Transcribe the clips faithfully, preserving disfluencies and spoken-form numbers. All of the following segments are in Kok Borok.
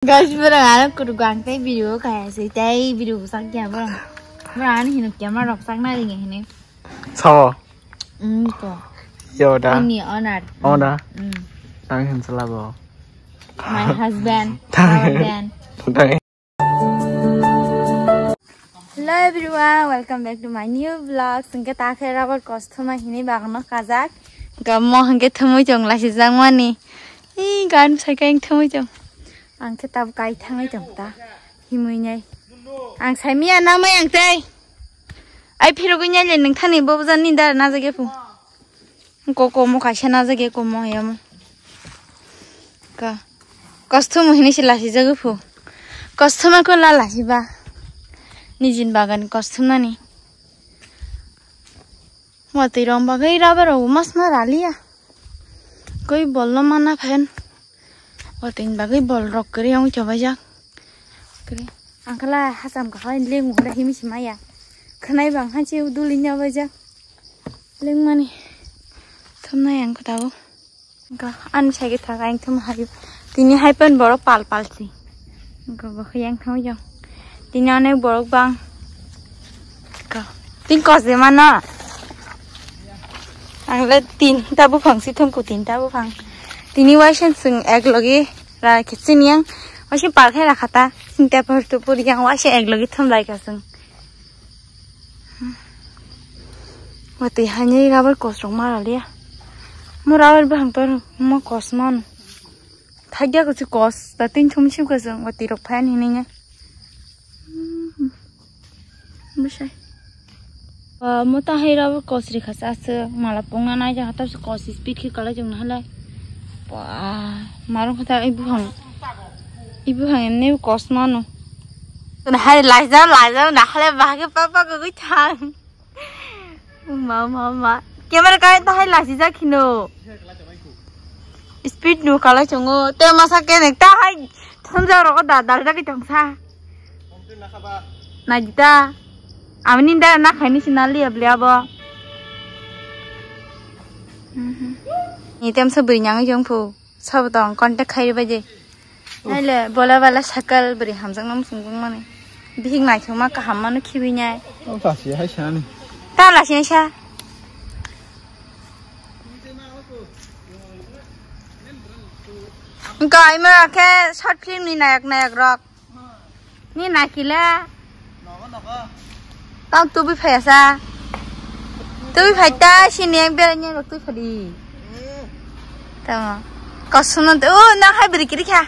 Guys, borok ano kurugo ang tei video kaya se tei video sak ya borok. Borok ano hino camera rok sak na ringe hini. Sao. Mm, ko. Yo da. Ini owner. Owner. Mm. Tang hin sala bo. My husband. Tang. Our husband. Tang. Hello everyone, welcome back to my new vlog. Sengke ta khe rubber kos thuma hini bagno kajak. Gamo hengke thumui chong lasi jang mani. Ih, gan sai keng thumui chong. Ang khe tab kai thangwi tong ta. Himui nai. Ang sai miya namai ang tei. Ai phirogwi nai le nung thani bo bujani dar na jage pu. Ko komo kaisa najak ya komo hayamo. Ka. Kostum hini se lasi jagwi phu. Kostum ko la lasi ba. Nijin bagan kostum nani. Watwi rong bagwi rubber rok mas ma raliya. Koi bolno mana phen. Watwi bagwi bol rok kwrwi wng chobaijak. Kwrwi. Angkala hasam kahai leng hula himi simaya. Khanai bang hanchi duli nyabaijak. Lengmani thumnai ang kotao. Ga ani sagi thaga ang thum hayu. Tini hai pen borok pal pal si. Ga bo yang thum jong. Tini onek borok bang. Ga. Tin kos de mano. Ang le tin ta buphang si thum ku tin ta buphang. Tini waisen sung ek logi ra kitchen yang. Waisen pal khai ra khata. Tin ta por tu pur yang waisen ek logi thum lai ka sung. Watwi haini rubber kos rok mara liya. Mo rubber bwsang to mo kos mano. Thagya kuchu kos ta tin thum sip ka jang watwi rok phayan hinwi nya. Bwsai. Mo ta hai rubber kos ri kha sa se mala pungna nai ja hatab se kos speed khe kalai jong na halai. Ba, marung kha ta i buphang. I buphang ne kos mano. Hai laijak, laijak, nakhale bahage papa gugui thang. Ma, ma, ma. Camera kai ta hai lasi jak khino. Speed no kalai chongo. Te masa kenek ta hai thongjak rogo da, da, da, kitong sa. Naidi ta. Amini da na khaini sinali abli abo. Mhm. Ni tem sa beri nyang jong phu. Sabo tong contact khai bai je. Naile bola bala sakal bwrwi hamjakno muchung bwngmani. Bihik naithokma kaham mano khibinai. O kasi hai sani. Ta lasi sa. Wngkha imo khe short film ni nayak nayak rok. Ni nakile. Tang tubi phaya sa. Tubi phai ta sini yang bera ni rok tui phadi. Tama. Kosno tu na hai beri kiri kha.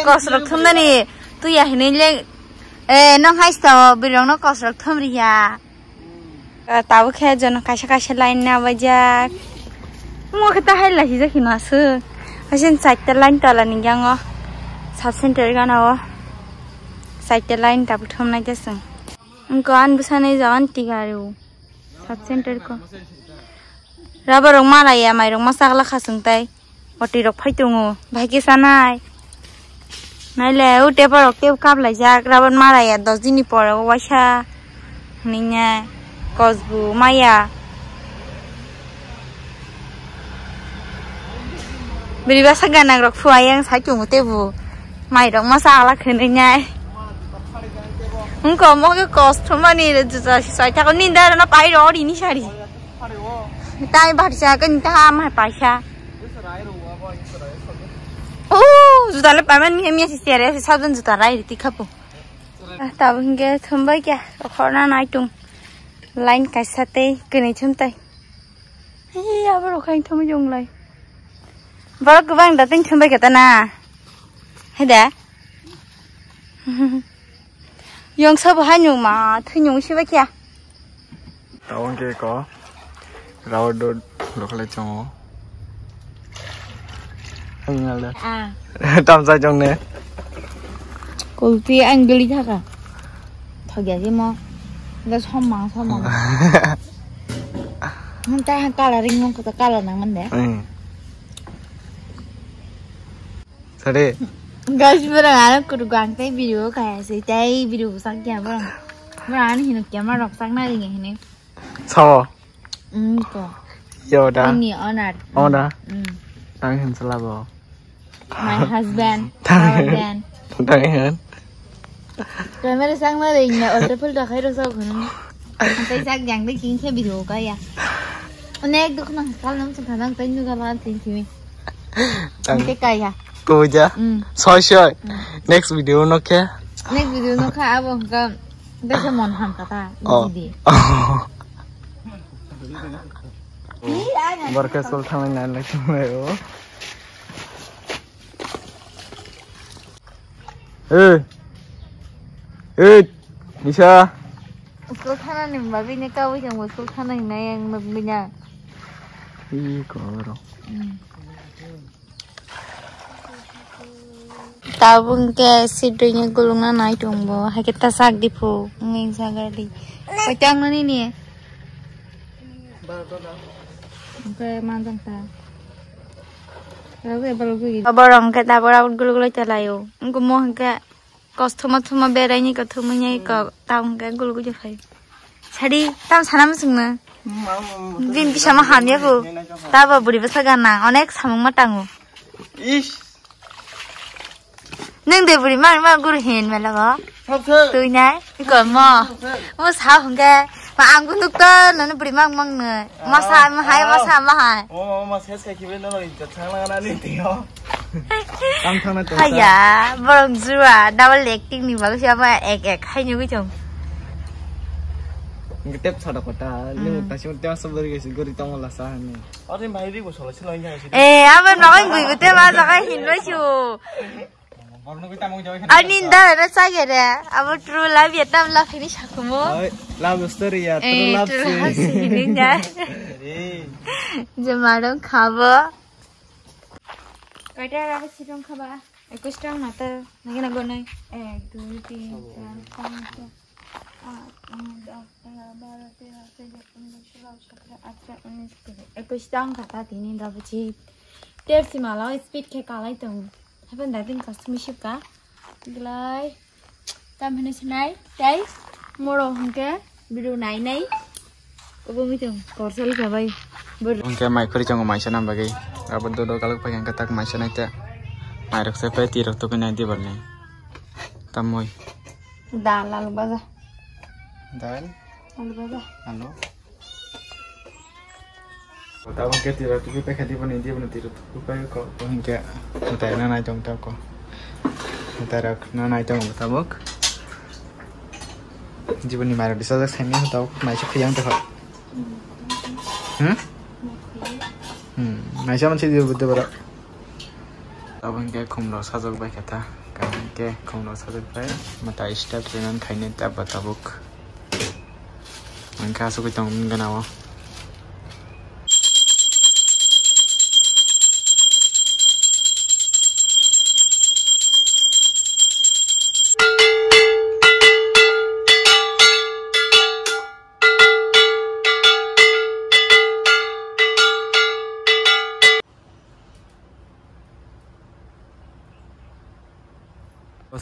Kos rok thum dani. Tu ya hini le. Eh, nong hai sto beri rok no kos rok thum ri ya. Tabuk khe jono kaisa kaisa line na bajak. Mo khe ta hai lasi jak hino aswk. Hasin chaita line tola ni yango. Sub center gana o. Chaita line tabuk thum nai jasung. Wngkha ani bwsani jawan tiga rw. Sub center ko. Rubber rok malaya, mairok ma chakla kha chwng tai. Watwi rok phai tongo, bahai khe chanai. Naile o tebo rok tebo kap laijak, rubber malaya dos din ni pore o waisa. Hwnwi nai kosbo maya. Bwrwi bwsa gana rok phuai yang sai tongo tebo. Mairok masa ala khwnwi nai. Wngkha omo khe kos thumani juta si sai thakoni dara na pai ro ri ni sari. Tai bhar sa kani ta ma paisa. O juta le paman mi mi si sere si sabun juta rai ri tikhapo. Tabuk hingke thumbai kya, khorna naitung. Line kaisa tei kwnwi thum tai. Hei, abo rok khe thumwi jong lai. Borok kwbang da tei thumbai kya ta na. Hai da. Yong sabo hai nyung ma, thwi nyung si bai kya. Tabuk hingke ko. Rao do lokale chongo. Ang ngal da. Ah. Tam sa chong ne. Kulpi ang geli thaka. Thogya je mo. Da somma, somma. Hanta ha kala ring nong kata kala nang mande. Hmm. Sare. Guys, borok ano kurugo ang tei video kaya se tei video sak ya borok. Borok ano hino camera rok sak na ringe hini. Sao. Mm, ko. Yo da. Ini owner. Owner. Mm. Tang hin sala bo. My husband. Tang. Our husband. Thang hen. Camera sang na ring na, auto full dakhai ro sa khun. Ang tai sak jang dei king khe video ka ya. Onek dukh na kal nam sa thang tai nu ka lan tin kimi. Ang te ka ya. Kuja. Mm. Soi soi. Mm. Next video no khe. Next video no kha abo ka. Desa mon ham kata. Oh. Di. Borok school thangwi nai lai tonglaio. Ei. Ei. Nisa. School thana ni bagwi ni kawi jang school thana ni nai ang nugwi na. Ih, koro. Hmm. Tabuk hwnkhe sitwini gulukna nai tongbo, haikhe ta sak diphu wngwi jaga di. Koitang nani ni? Hwnkhe manjang ta. Borok hwnkhe tabuk abo guluk guluk chalai o. Wngkhe mo hwnkhe kos thuma thuma berai ni kok thumui nai kok ta hwnkhe guluk guluk phai. Sadi, tam sana muchungno. Bini kisa ma hamya bo. Tabo bwrwi bwsa gana onek samung ma tango. Ish. Nung de bwrwi ma ma guru hin mela go. Sabse. Tui nai. Iko mo. Sabse. Mo sa hungke. Ma ang gunduk to nono bwrwi ma mang no. Ma sa ma hai ma sa ma hai. Oh, ma ses ka kibe no no. Changla na ni tio. Tam thangna tong. Haya, borok jua double acting ni bagwi se abo ek ek hai nugwi tong. Ngetep sada kota, ni ta sing tep sabari gesi gori tong la sa ni. Ore mai ri bo solo silo nya. Eh, abo nogai gui bete ma jaga hin roi chu. Ani nda re sa gere, abo true love ya tam la finish hakumo. Love story ya, true love si. Ni nya. Je marong khabo. Kaita raga sitong khaba. Ekus tang mata. Nagi na gonai. Ek, dui, tin, char, panch, sat, aat, noi, das, egharo, baro, tero, choddo, pondro, solo, satro, atro, unis, kuri. Ekus tang kata tini rabu chi. Ter si malo speed khe kalai tong. Happen dating custom ship ka. Glai. Tam hini sinai, tei moro hwnkhe video nai nai. Obo mi tong korsal ka bai. Hwnkhe mai khuri chongo maisa nam bagwi. Abo dodo kalok pai hwnkhe tak maisa nai ta. Mai rok se pai ti rok tokoi nai di barni. Tamoi. Dal alu baja. Dal. Alu baja. Alu. Tabuk khe tira tupi paikha di boni, di boni tira tupi pai ko. Bo hinkhe mwtai na nai tong tabuk. Mwtai rok na nai tong tabuk. Jiboni mairok disa jak saimanya tabuk naisuk phiyang tokha. Hmm? Hmm, naisa mansi di bwdhe borok. Tabuk hinkhe khumrok sajak bai kha ta. Kaham khe khumrok sajak bai. Mwtai start rinani khainai ta ba tabuk. Ang kha asugwi tong gana o.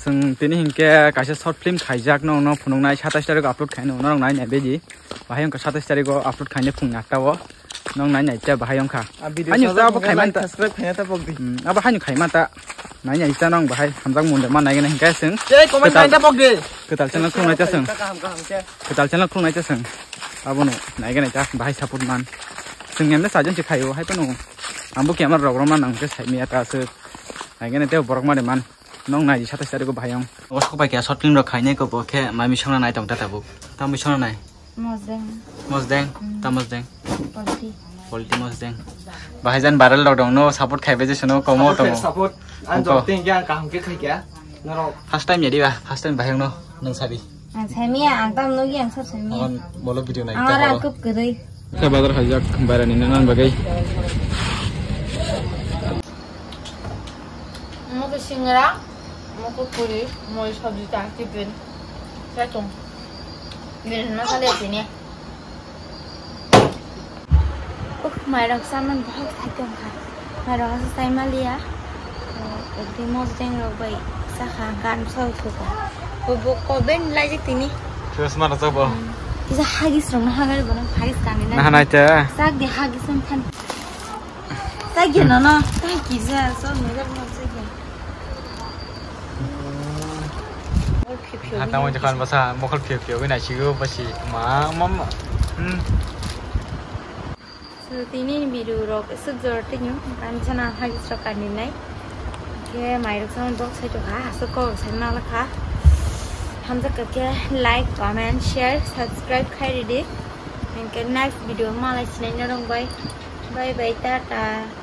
Chwng tini hinkhe kaisa short film khaijak, no, no phunuknai satais tarikh o upload khaino, norok nai nai bedi. Bahai wngkha satais tarikh o upload khainai phung atta o. Nong nai nai ta bahai wngkha. Ani usta abo khaima ta. Subscribe khaina ta pokdi. Hmm, abo haino khaima ta. Nai nai ta nong bahai hamjak mun de ma nai gana hinkhe chwng. Tei comment khaina ta pokdi. Kwtal channel khulumnai ta chwng. Kaham kaham khe. Kwtal channel khulumnai ta chwng. Abono nai gana ta bahai support man. Chwng emle sajon se khaio hai phano. Ambo camera rok rok ma nang khe sai miya ta se. Nai gana te borok ma de man. Nong nai di satais tarikh o bahai wng. O sok pai khe short film rok khainai ko bo khe mai misong na nai tong ta tabuk. Tam misong na nai. Mosdeng. Mosdeng. Hmm. Tam mosdeng. Polti. Polti mosdeng. Bahai jan viral rok dong no support khai bai je sono komo tong. Support. Ang jok teng yang kaham khe khai kya. Norok. First time ya di ba? First time bahai wng no nung sabi. Ang saimiya, ang tam nugi ang sab saimiya. Ang bolo video nai. Ang ta ora bolo. Kup kwrwi. Khe bazar hajak bairani nang bagwi. Mokhe singra, mokhe puri, moi sabji ta tiffin. Sai tong. Birin masala tini. Uk, mairok saman bahai khai tong kha. Mairok asa sai maliya. Ekdi mosdeng rok bai sakha gan sol thuka. Bo koben laijak tini. Christmas rok bo. Kisa hagis rok na hagar bono hagis kami na. Nahanai te. Sak di hagis rok than. Sak di no no. Tai kisa so megar no sak di. Hatang wngkha basa mokol phio phio wngwi naisigo basi ma ma ma. Hmm. So tini ni video rok esuk jora tini kancana hagis rok kani nai. Ke mai rok sama box hai tokha, asuk kok sai ma lakha. Hamjak ke like, comment, share, subscribe khai ridi. Ke next video malai sinai norong bai. Bye bye, tata.